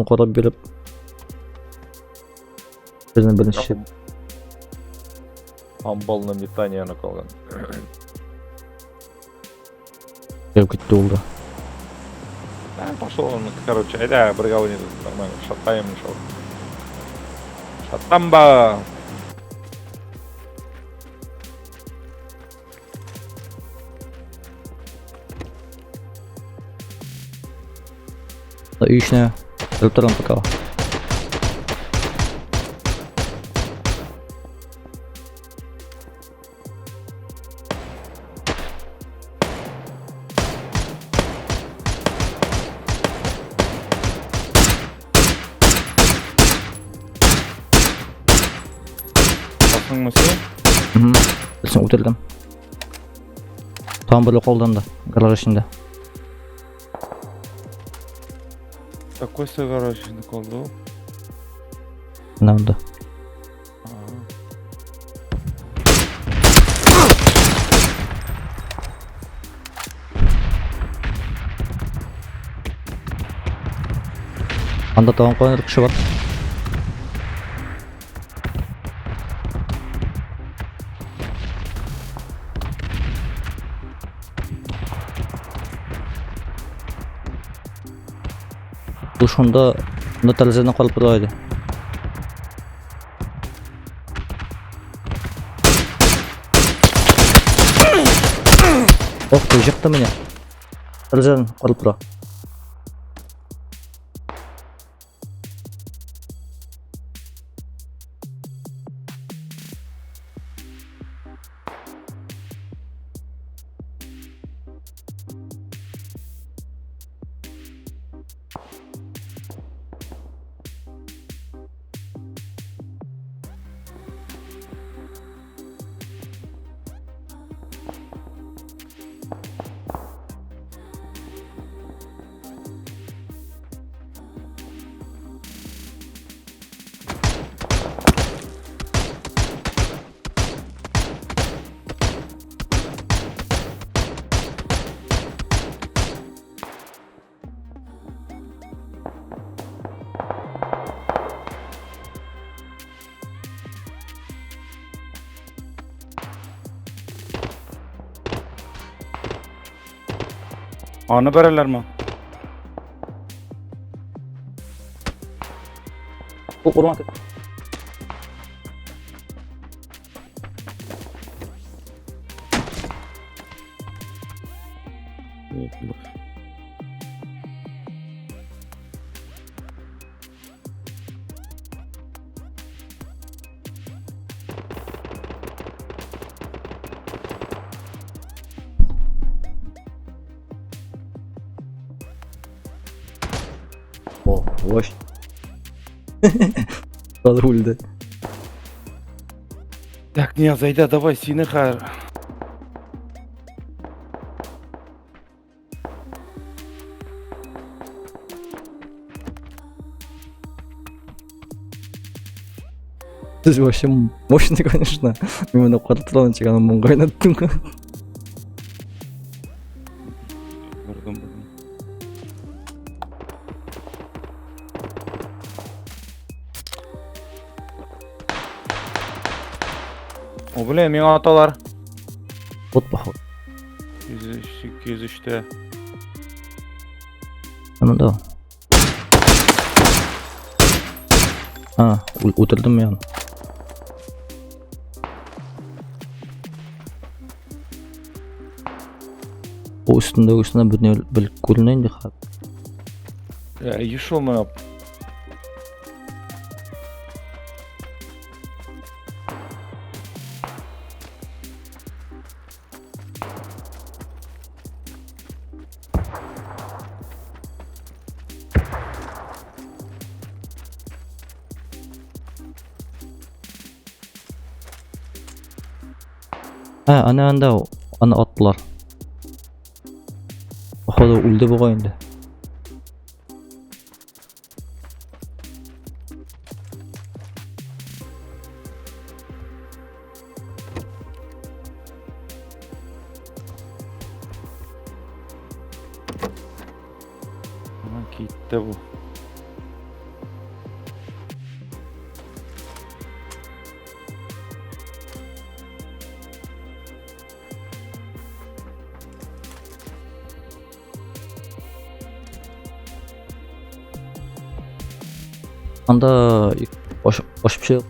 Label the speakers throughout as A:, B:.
A: Карап биреп. Безнең беренче
B: Амбал на метание калган.
A: кереп китте ул да.
B: Да, пошел он, короче, айда, бергә уйныйбыз, нормально, шатаем шул. Шатамба!
A: Өй эченә кереп торам пока.
C: Басыңмы син?
A: Мгм. Берсен үтердем. Тагын бере калды анда, гараж эчендә.
C: Такой гараж эчендә калды ул.
A: Менә монда. Анда тагын кайнар кеше бар. Бу шунда монда тәрәзәдән карап тора иде. Ох ты, жыкты меня. Тәрәзәдән карап тора.
C: Аны бәрәләрме?
A: Бу урман. О, вообще. Үлде.
C: Так, не, зайда, давай сине хәзер.
A: Сез вообще мощный, конечно. Мин моны карап торам, чыганы моңга айнаттым.
C: Бардым, бардым. О, бля, миңа аталар.
A: Вот походу.
C: 103, 203-тә.
A: Монда. А, утырдым мин аны. Бу өстендәгесенә бер бер күренә инде хәзер.
B: Еще менә
A: Ә, ана анда аны аттылар. Походу үлде бугай инде.
C: Ана китте бу.
A: Анда ачып чык.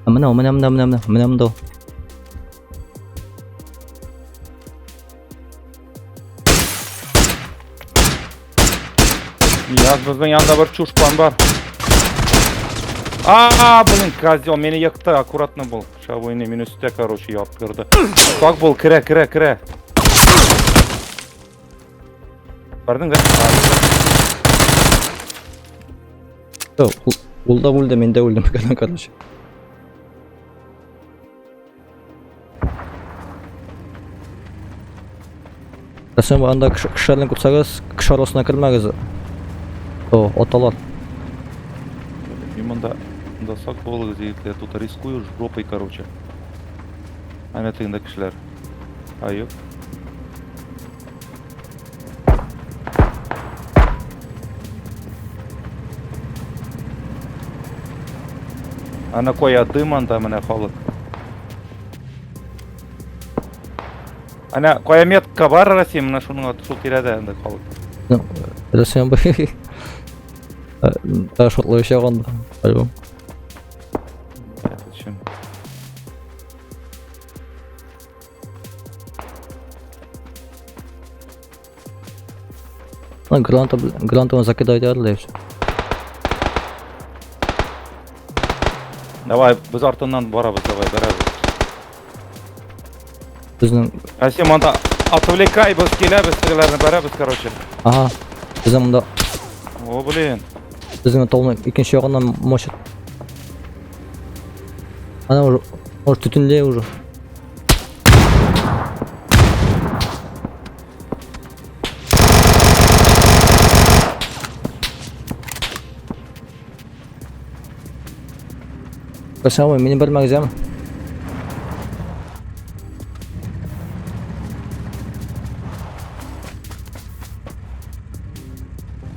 A: Менә, менә, менә, менә, менә, менә монда.
C: Нияз, безнең янда бер чушпан бар. А, блин, козел, мине екты, аккуратно бул. Шабойный мин өстә, короче, яткырды. Так бул, керә, керә, керә. Бардың да?
A: Ул да үлде, мин дә үлдем, короче. Рәсем анда кешеләрне күрсәгез, кеше арасына кермәгез. О, аталар.
C: Мин монда монда сак булыгыз, егетләр, тут рискую жопой, короче. Әнә тегендә кешеләр. А, юк. Әнә кая дым анда менә халык. Әнә кая метка бар, Расим, менә шуның шул тирәдә инде халык.
A: Ну, Рәсем бу. Та шотлаучы анда. Альбом.
C: Зачем?
A: Ну, граната, гранату закидать да и все.
C: Давай, без артыннан барабыз, давай, барабыз.
A: Безнең
C: Расим, анда отвлекай, без киләбез, тегеләрне бәрәбез, короче.
A: Ага. Безнең монда
C: О, блин.
A: безнең тауның икенче ягыннан мочит. Ана уже, может, төтенле уже. Рәсем, мине белмәгез, яме?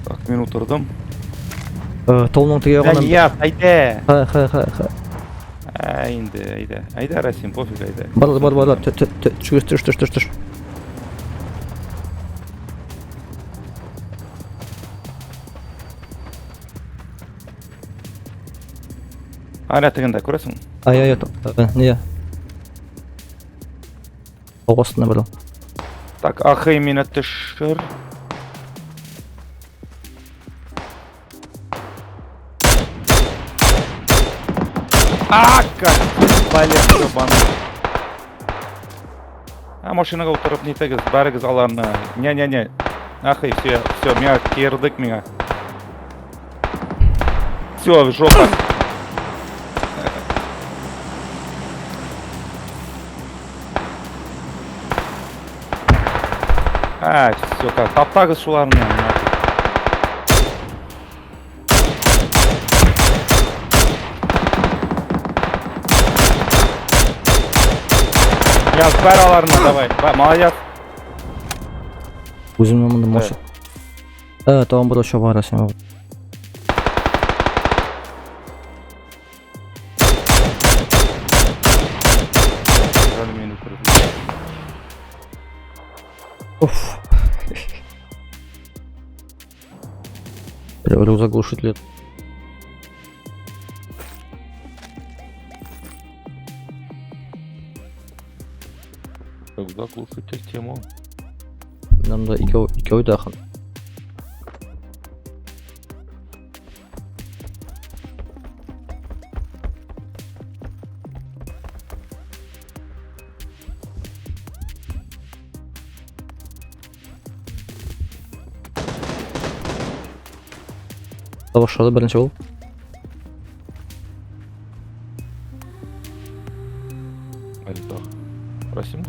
C: Так, мин утырдым.
A: Тауның теге ягыннан.
C: Нияз, әйдә.
A: Ха, ха, ха, ха.
C: Ә, инде, әйдә. Әйдә, Расим, пофиг, әйдә.
A: Бар, бар, бар, бар. Төш, төш, төш, төш, төш.
C: Әнә тегендә, күрәсең?
A: Ай, ай, ай, не. Тау астында бер.
C: Так, ахый мине төшер. А, как палец ебаный. А машинага утырып нитегез, бәрегез аларны. Не-не-не. Ахый, все, все, миңа кирдек миңа. Все, жопа. А, все, как, таптагыз шуларны. Нафиг. Яз, бәр аларны, давай. Молодец.
A: Үземне монда мочит. Тагын бер оча бар, Рәсем.
C: Жаль, мине үтерде.
A: Уф. Рюкзак глушитель.
C: Рюкзак глушитель тему.
A: Нам да икәү икәү дә хан. Башлады беренче булып.
C: Алитах. Расим.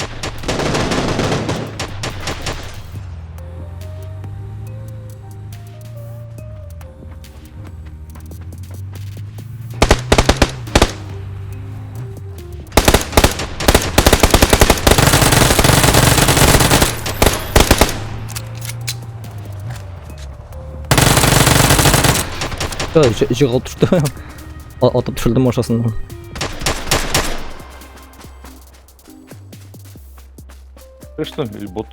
A: Жығылып төште. Атып төшердем машинасыннан.
C: Ты что, или бот?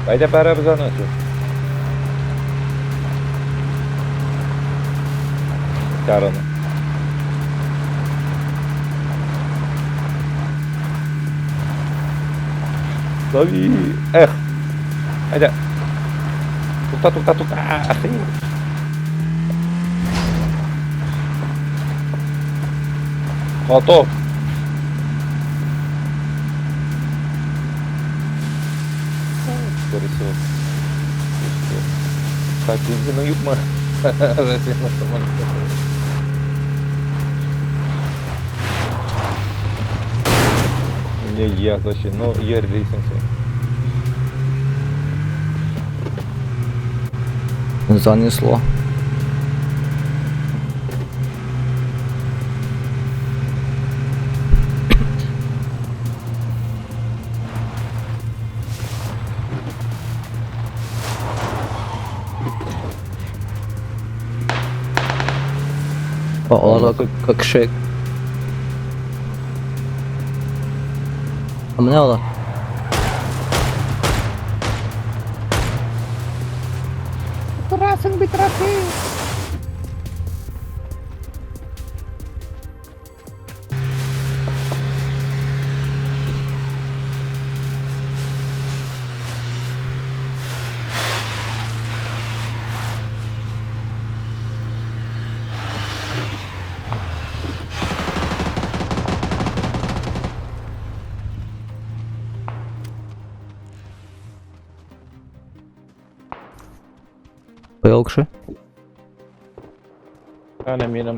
B: Әйдә бәрәбез аны. Караны. Лови! Эх! Әйдә! Тукта, тукта, тукта! Ах, Готов! Скорее всего. Так, бензина юкмы? Зачем на самолете? Не, я вообще, ну, я рейсинг.
A: Занесло. Аларда как шек. А менә алар.
B: Торасың бит, Рафил!
A: Кая ул кеше?
C: Әнә минем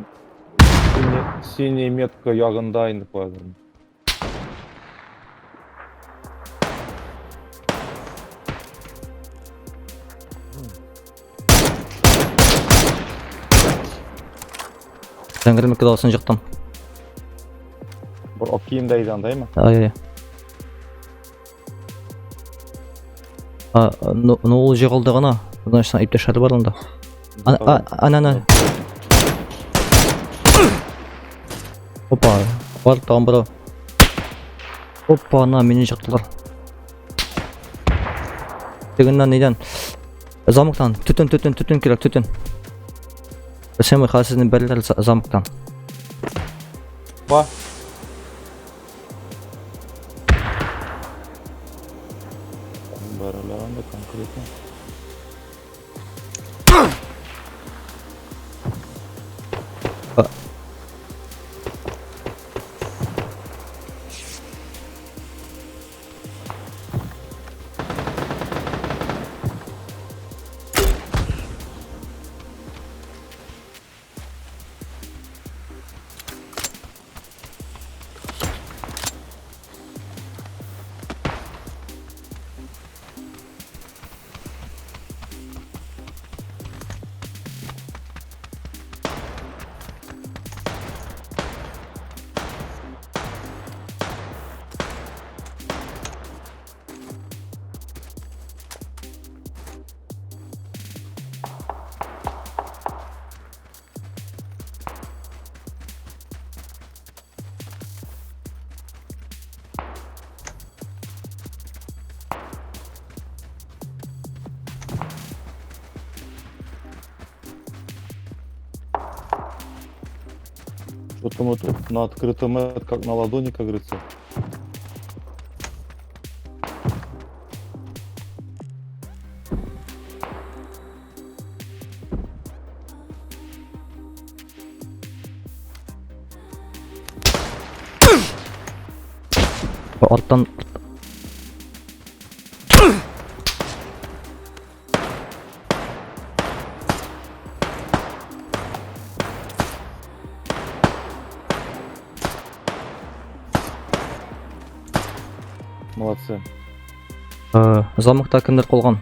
C: синий метка ягында инде куядыр.
A: Зәңгәр меткада алсын жактан.
C: Бер ак киемдә иде андаймы?
A: Ай, ай. А, ну, ну ул җыгылды гына. Значит, иптәшләре бар анда. А, ана, ана. Опа, бар тагын берәү. Опа, ана мине жыктылар. Тегеннән нидән? Замоктан, төтен, төтен, төтен кирәк, төтен. Сәмәй, хәзер сезне бәреләр замоктан.
C: Ба. Бәреләр анда конкретно. Что-то мы тут на открытом, это как на ладони, как говорится.
A: Арттан.
C: Молодцы.
A: Замокта кемдер калган.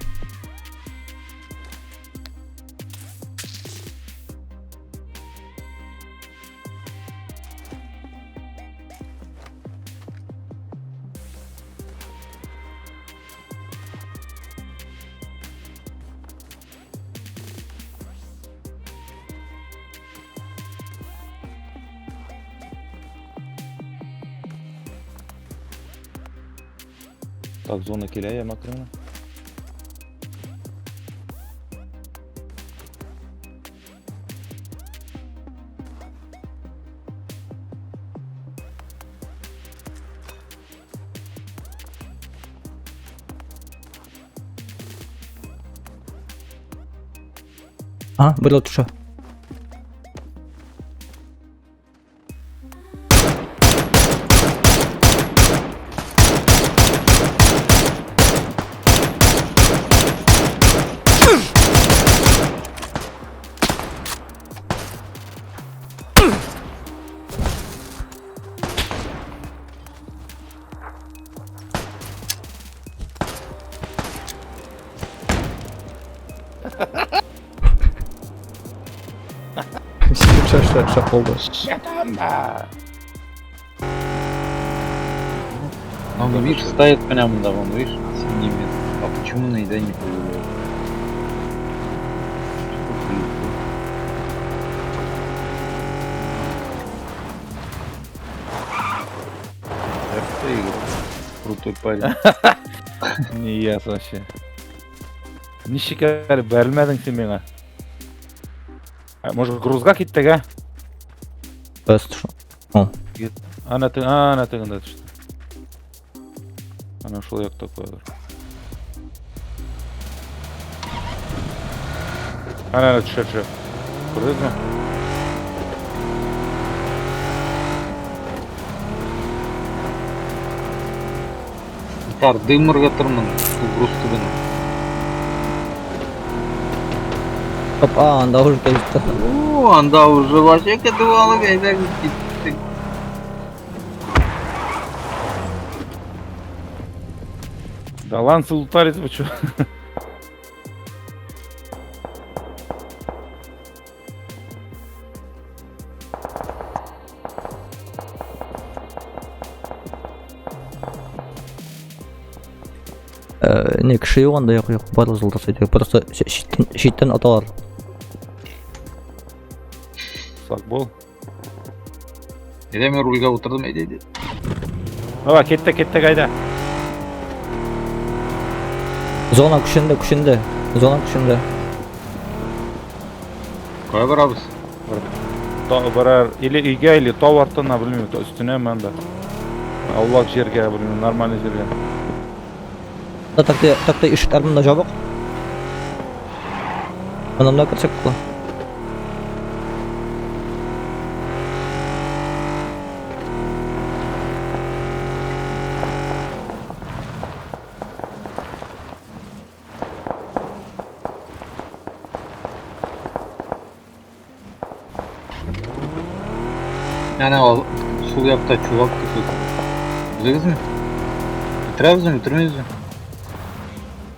C: Так, зона киляя, Макрина.
A: Ага, берәү төшә. Шаполды.
D: Он, видишь, стоит прямо да, вон, видишь, синий мет. А почему на еда не появляется? Что за Эх ты, Игорь, крутой парень.
C: Не ясно вообще. Ничек әле бәрелмәдең син миңа? А, Может, грузга киттек, а?
A: Бәс төшә.
C: Ана ты, ана тегендә төште. Ана шул якта куядыр. Ана ана төшә төшә. Күрдегезме?
D: Тар, дым ыргытырмын, шул груз төбенә.
A: Оп, а, анда уже килеп җитте.
D: О, анда уже вообще көтеп алып әйдә киттек.
C: Да ланцы лутались вы чё?
A: Не, кеше юк анда, юк, юк, барлык золотасы әйтә. Просто читтән, читтән аталар.
C: Сак бул.
D: Әйдә мин рульгә утырдым, әйдә, әйдә.
C: Давай, киттек, киттек, әйдә.
A: Зона күченде, күченде. Зона күченде.
D: Кая барабыз?
C: Барар или өйгә, или тау артына, белмим, өстенә анда. Аулак җиргә, белмим, нормальный җиргә.
A: Да, такта, такта ишек артында жабык. Анамда керсәк була.
D: Әнә ал, сул якта чувак көтеп. Белдегезме? Бетерәбезме, бетермибезме?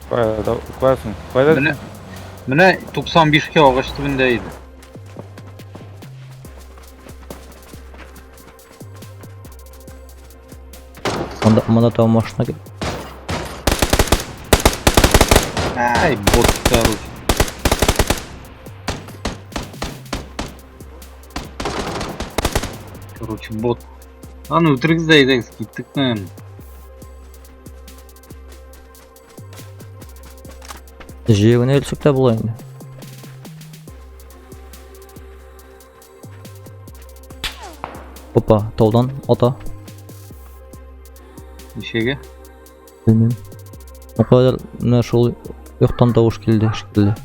C: Кая, да, каясың? Кайда?
D: Менә менә 95-кә агач төбендә иде.
A: Монда, монда тау машина килеп.
D: Ай, бот, короче. Короче, бот. Аны үтерегез дә әйдәгез, киттек, наверное.
A: Җыегын элсек тә була инде. Опа, таудан ата.
D: Ничәгә?
A: Белмим. Бу кадәр менә шул яктан тавыш килде шикелле.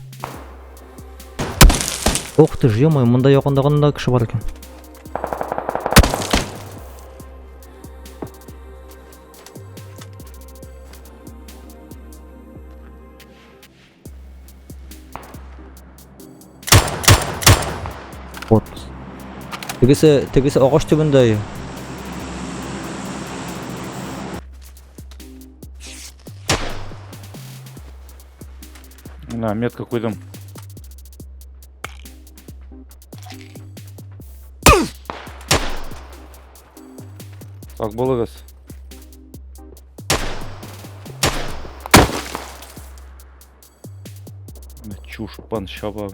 A: Ох ты ж, ё-моё, монда якында гына да кеше бар икән. Вот. Тегесе, тегесе агач төбендә.
C: На, метка куйдым. Сак булыгыз. Менә Чушпан чаба.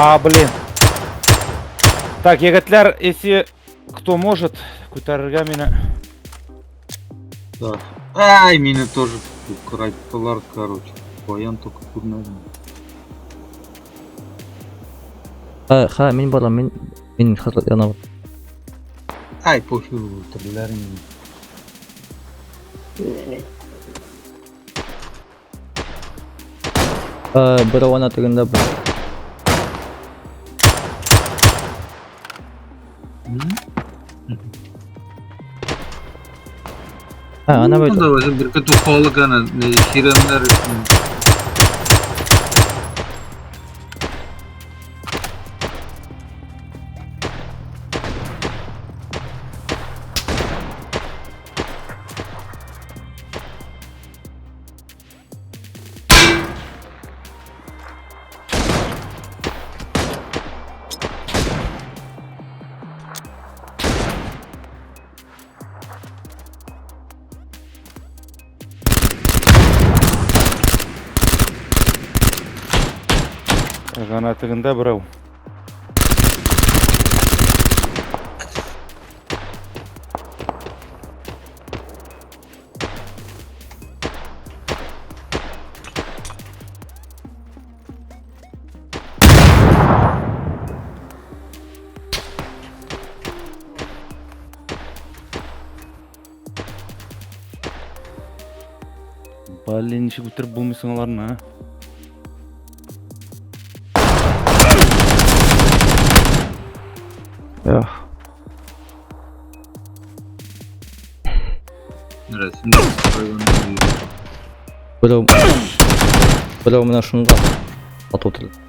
C: А, блин. Так, егетләр, если кто может, күтәрергә мине.
D: Да. Ай, мине тоже украттылар, короче. Баян только күрмәдем.
A: Ха, ха, мин барам, мин хәзер яна.
D: Ай, пофиг, үтерделәр инде.
A: Берәү ана тегендә бер. Ха, ана бит.
D: Монда үзе бер көтү халык ана, чирәмнәр.
C: Ана тегендә берәү. Блин, ничек үтереп булмыйсың аларны, а?
A: Эх.
D: Рәсемдә куйган.
A: Берәү менә шунда атып үтерде.